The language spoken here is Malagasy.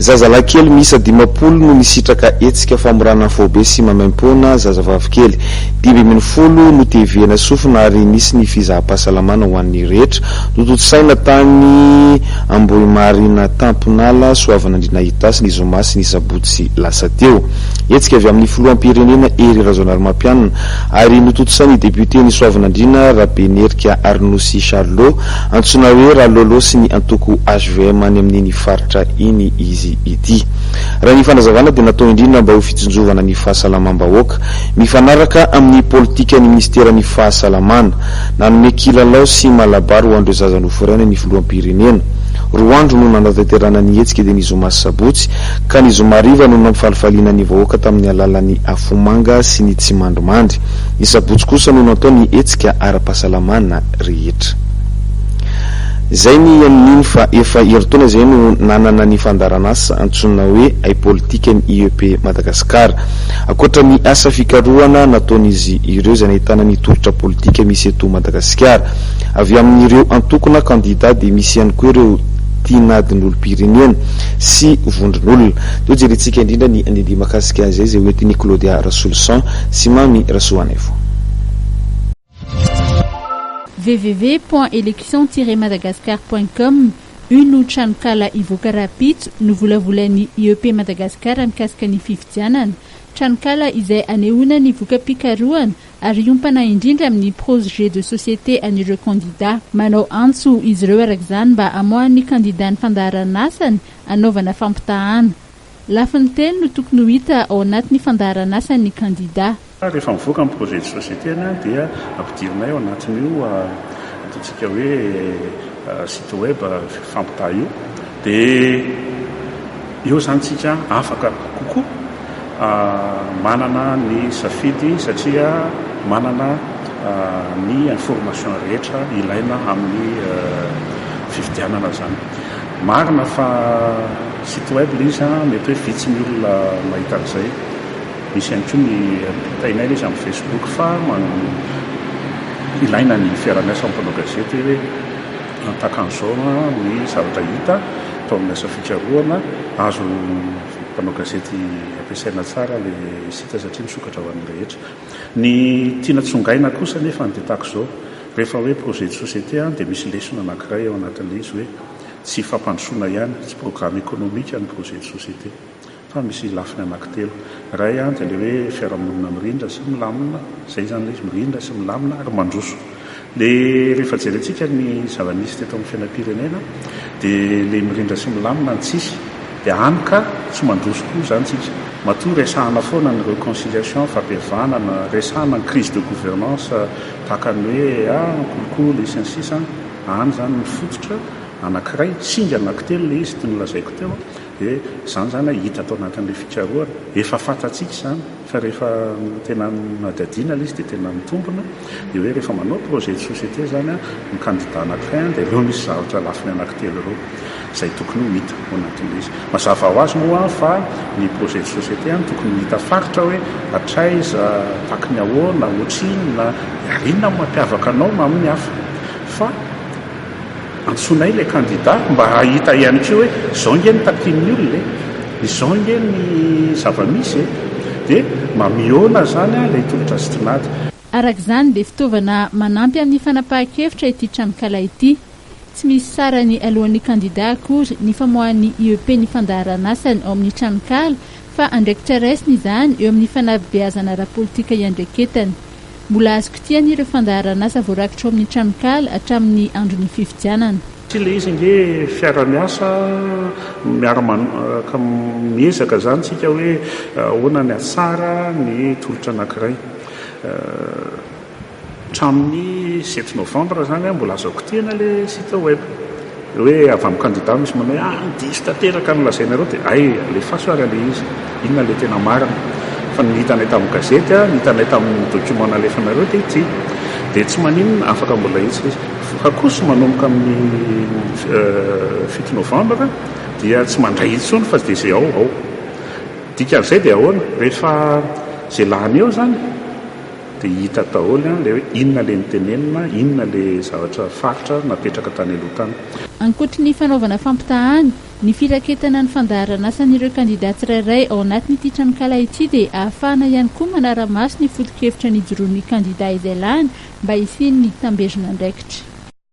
Zazalahy kely miisa 50 no nisitraka hetsika famorana faobe sy maimaimpoana zazavavy kely 15 notevehina sofina ary nisy ny fizaham-pahasalamana ho an'ny rehetra. Notontosaina tany Ambohimarina Tamponala Soavinandriana Itasy ny zoma sy ny sabotsy lasa teo. Hetsika avy amin'ny filoham-pirenena Hery Rajaonarimampianina ary notontosain'ny depioten'i Soavinandriana Rabenerika Arinosy Charlot Antsoina hoe Ralôlô sy ny antoko hvm any amin'iny faritra iny izy ity. Raha ny fanazavana dia natao indrindra mba ho fitsinjovana ny fahasalamam-bahoaka. Mifanaraka amin'ny politikan'ny minisiteran'ny fahasalamana. Nanome kilalao sy malabary ho an'ireo zaza noforaina ny filoham-pirenena. Roa andro no nanatanterahana ny hetsika dia ny zoma sy sabotsy, ka ny zoma hariva no nampifalifaliana ny vahoaka tamin'ny alalan'ny afomanga sy ny tsimandrimandry. Ny sabotsy kosa no natao ny hetsika ara-pahasalamana rehetra. Izay ny amin'iny fa efa herintaona izay no nanana ny fandaharan'asa antsoina hoe Haipolitika ny IEP Madagascar. Ankoatra ny asa fikarohana nataon'izy ireo izay nahitana ny tolotra politika misy eto Madagasikara. Avy amin'ireo antoko na kandida dia misy ihany koa ireo tinadin'olom-pirenena sy vondron'olona. Ndeha hojerentsika indrindra ny andindihy mahakasika an'izay izay hoentin'i Claudia Rasoloson sy Mamy Rasoanaivo. www.election-madagascar.com Io no tranonkala hivoaka rahampitso novolavolain'ny IEP Madagascar mikasika ny fifidianana. Tranonkala izay anehoana ny voka-pikarohana ary hiompana indrindra amin'ny projet de société an'ireo kandida. Manao antso izy ireo araka izany mba hamoahan'ny kandida ny fandaharan'asany hanaovana fampitahana. Lafiny telo no tokony ho hita ao anatin'ny fandaharan'asan'ny kandida. Rehefa mivoaka ny projet de société any dia ampidirinay ao anatin'io ataontsika hoe site web fampitaha io dia eo izany tsika afaka kokoa manana ny safidy satria manana ny information rehetra ilaina amin'ny fifidianana izany. Marina fa site web ilay izy mety hoe vitsy ny olona mahita an'izay. Misy ihany koa ny ampitainay ilay izy amin'ny Facebook fa ilaina ny fiaraha-miasa amin'ny mpanao gazety hoe tahaka an'izao ny zavatra hita tao amin'ny asa fikarohana, azon'ny mpanao gazety ampiasaina tsara ilay site satria misokatra ho an'ny rehetra. Ny tiana tsongaina kosa anefa dia tahaka izao, rehefa hoe projet de société dia misy lesona anankiray ao anatin'ilay izy hoe tsy fampandrosoana ihany, tsy programme économique ny projet de société. Fa misy lafiny anankitelo. Iray dia ilay hoe fiarahamonina mirindra sy milamina, izay izany ilay izy, mirindra sy milamina ary mandroso. Ilay rehefa jerentsika ny zava-nisy teto amin'ny fiainam-pirenena dia ilay mirindra sy milamina no tsisy, dia hany ka tsy mandroso koa izany tsika. Matoa resahana foana ny reconciliation, fampihavanana, resahana ny crise de gouvernance tahaka ny hoe ah kolikoly sy ny sisa, any izany ny fototra anankiray, singa anankitelo ilay izy toy ny nolazaiko teo. Dia izany izany hita tao anatin'ilay fikarohana. Efa fantatsika izany fa rehefa tena nodihadiana ilay izy dia tena mitombina. Dia hoe rehefa manao projet de société izany ny candidat anankiray dia ireo misy zavatra lafiny anankitelo ireo izay tokony ho hita ao anatin'ilay izy. Mazava ho azy moa fa ny projet de société tokony ho hita faritra hoe hatraiza, tahaky ny ahoana, ohatrinona, ary inona no mampiavaka anao amin'ny hafa. Fa. Antsoinay ilay kandida mba hahita ihany koa hoe izao ange ny takian'ny olona e, izao ange ny zava-misy e, dia mba mihaona izany ilay tolotra sy tinady. Araka izany dia fitaovana manampy amin'ny fanapahan-kevitra ity tranonkala ity. Tsy misy sarany aloan'ny kandida akory ny famoahan'ny IEP ny fandaharan'asany ao amin'ny tranonkala fa andraikitra raisiny izany eo amin'ny fanabeazana ara-politika iandraiketany. Mbola azo kitihana ireo fandaharan'asa voarakitra ao amin'ny tranonkala hatramin'ny andron'ny fifidianana. Tsy ilay izy ange fiara-miasa miara ka miezaka izany tsika hoe ahoana ny hatsara ny tolotra anankiray. Hatramin'ny sept novembre izany mbola azo kitihana ilay site web. Hoe avy amin'ny kandida misy manao hoe ah diso tanteraka ny lazainareo dia hay alefaso ary ilay izy, inona ilay tena marina. Fa ny hitanay tamin'ny gazety, ny hitanay tamin'ny document nalefanareo dia ity. Dia tsy maninona, afaka mbola hetsika izy. Fa kosa manomboka amin'ny fito novambra dia tsy mandray intsony fa dia izay ao ao. Dikan'izay dia ahoana? Rehefa izay lany eo izany. dia hita daholo ilay hoe inona ilay notenenina, inona ilay zavatra faritra napetraka tany aloha tany. Ankoatry ny fanaovana fampitahana, ny firaketana ny fandaharan'asan'ireo kandidà tsirairay ao anatin'ity tranonkala ity dia ahafahana ihany koa manara-maso ny foto-kevitra nijoroan'ny kandidà izay lany mba hisian'ny tamberin'andraikitra.